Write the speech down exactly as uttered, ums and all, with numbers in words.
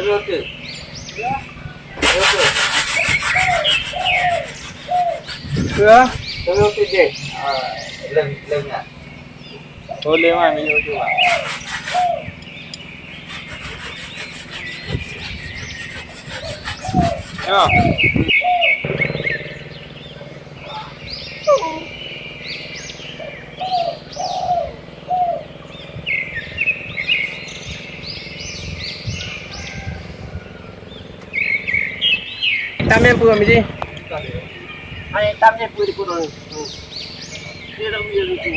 Ya. Lem, lem nyan. Boleh, man, yuk, yuk, man. Ya. Tam nyan peue, Miji? Hai, tam nyan peue di kurong? Dia dah uya lucu.